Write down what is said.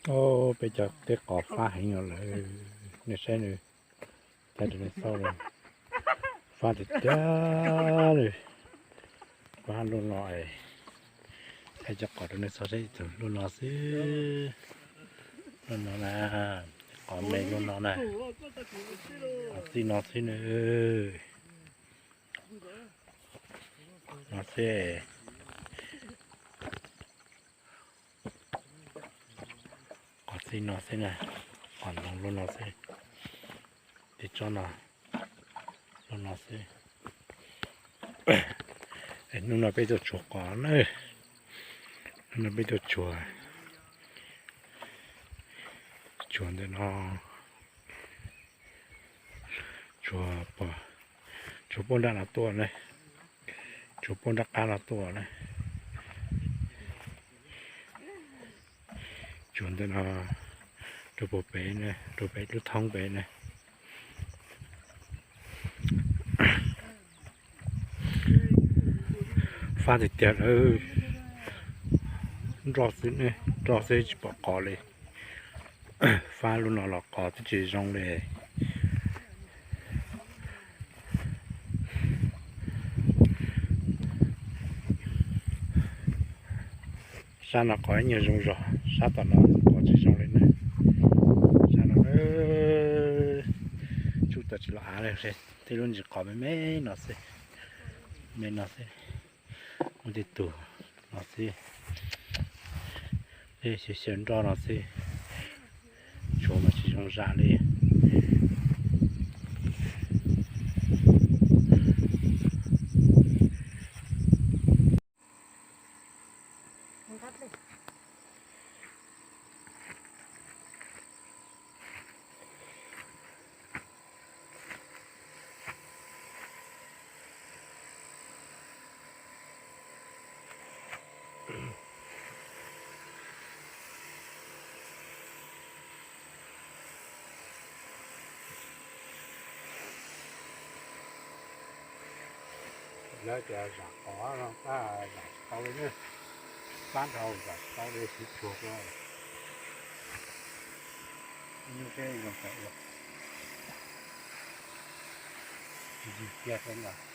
Peb cov teb qos fab heev no lawm, nej saib nws, thaij rau nej xauj li, fab tiag tiag li. Fab luaj no, thaij cov qos rau nej xauj saib ib tug luaj no xwb. Luaj no na, qos me luaj no na, qos txij no xwb na. No xwb. Qos txij no xwb na, qos ntoo luaj no xwb. Tej tsob no luaj no xwb. Hnub no peb tuaj tshuav qos na, hnub no peb tuaj tshuav, tshuav ntawm no, tshuav, tshuav puag nram no tuaj na, tshuav puag nram qab no tuaj na. Tshuav ntawm no rau puag pem na, rau pem lub thoob pem na. Fab tiag tiag lawm, nroj xwb, nroj xwb tsis pom qos li. Fab lub no los qos twb tsis zoo li. Sab no qos ib nyuag zoo zog, sab tom no qos tsis zoo li na. Sab no tsuj tawm tsis los av li, tej lub ntsis qos me me no xwb, me no xwb, muaj tej tug no xwb, tej xyaw xyaw nroj no xwb, tshuav mas tsis zoo zam li. Lawv tias zam qos no tab zam tsis tau li na, pab dhau zam tsis tau li, siv tsuag dua. Ib hnub peb zoo tawm ua ncig kiag rau ntawm